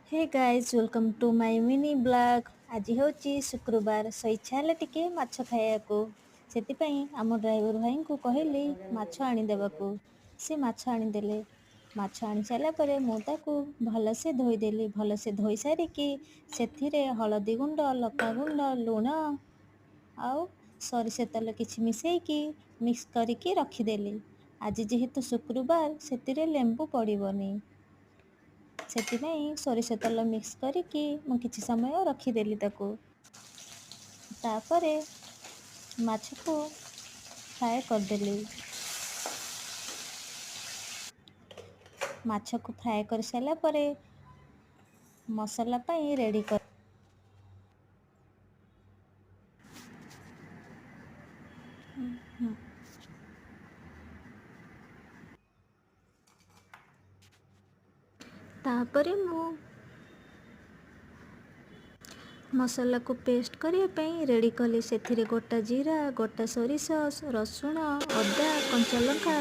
Hey guys, welcome to my mini vlog. ଆଜି ହେଉଛି ଶୁକ୍ରବାର। ଇଚ୍ଛା ହେଲା ଟିକେ ମାଛ ଖାଇବାକୁ, ସେଥିପାଇଁ ଆମ ଡ୍ରାଇଭର ଭାଇଙ୍କୁ କହିଲି ମାଛ ଆଣିଦେବାକୁ। ସେ ମାଛ ଆଣିଦେଲେ। ମାଛ ଆଣି ସାରିଲା ପରେ ମୁଁ ତାକୁ ଭଲସେ ଧୋଇଦେଲି। ଭଲସେ ଧୋଇ ସାରିକି ସେଥିରେ ହଳଦୀ ଗୁଣ୍ଡ, ଲଙ୍କା ଗୁଣ୍ଡ, ଲୁଣ ଆଉ ସୋରିଷ ତେଲ କିଛି ମିଶାଇକି ମିକ୍ସ କରିକି ରଖିଦେଲି। ଆଜି ଯେହେତୁ ଶୁକ୍ରବାର, ସେଥିରେ ଲେମ୍ବୁ ପଡ଼ିବନି, ସେଥିପାଇଁ ସୋରିଷ ତେଲ ମିକ୍ସ କରିକି ମୁଁ କିଛି ସମୟ ରଖିଦେଲି ତାକୁ। ତାପରେ ମାଛକୁ ଫ୍ରାଏ କରିଦେଲି। ମାଛକୁ ଫ୍ରାଏ କରିସାରିଲା ପରେ ମସଲା ପାଇଁ ରେଡ଼ି କରି ତାପରେ ମୁଁ ମସଲାକୁ ପେଷ୍ଟ କରିବା ପାଇଁ ରେଡ଼ି କଲି। ସେଥିରେ ଗୋଟା ଜିରା, ଗୋଟା ସୋରିଷ, ରସୁଣ, ଅଦା, କଞ୍ଚା ଲଙ୍କା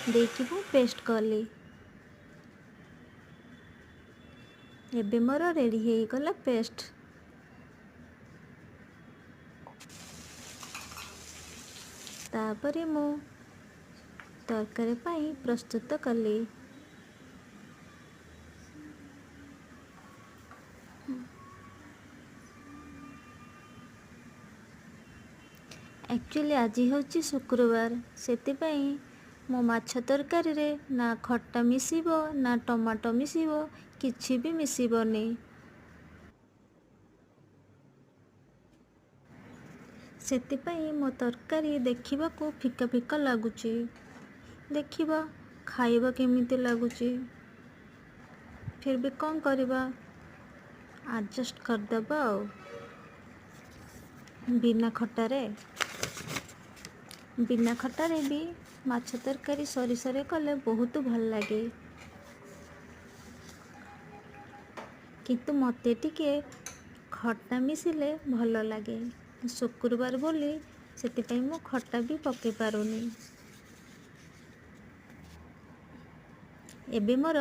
ଦେଇକି ମୁଁ ପେଷ୍ଟ କଲି। ଏବେ ମୋର ରେଡ଼ି ହେଇଗଲା ପେଷ୍ଟ। ତାପରେ ମୁଁ ତରକାରୀ ପାଇଁ ପ୍ରସ୍ତୁତ କଲି। ଆକ୍ଚୁଆଲି ଆଜି ହେଉଛି ଶୁକ୍ରବାର, ସେଥିପାଇଁ ମୋ ମାଛ ତରକାରୀରେ ନା ଖଟା ମିଶିବ, ନା ଟମାଟୋ ମିଶିବ, କିଛି ବି ମିଶିବନି। ସେଥିପାଇଁ ମୋ ତରକାରୀ ଦେଖିବାକୁ ଫିକା ଫିକା ଲାଗୁଛି। ଦେଖିବା ଖାଇବା କେମିତି ଲାଗୁଛି। ଫିର୍ ବି କ'ଣ କରିବା, ଆଡ଼ଜଷ୍ଟ କରିଦେବା ଆଉ ବିନା ଖଟାରେ। ବିନା ଖଟାରେ ବି ମାଛ ତରକାରୀ ସୋରିଷରେ କଲେ ବହୁତ ଭଲ ଲାଗେ, କିନ୍ତୁ ମୋତେ ଟିକେ ଖଟା ମିଶିଲେ ଭଲ ଲାଗେ। ଶୁକ୍ରବାର ବୋଲି ସେଥିପାଇଁ ମୁଁ ଖଟା ବି ପକାଇ ପାରୁନି। ଏବେ ମୋର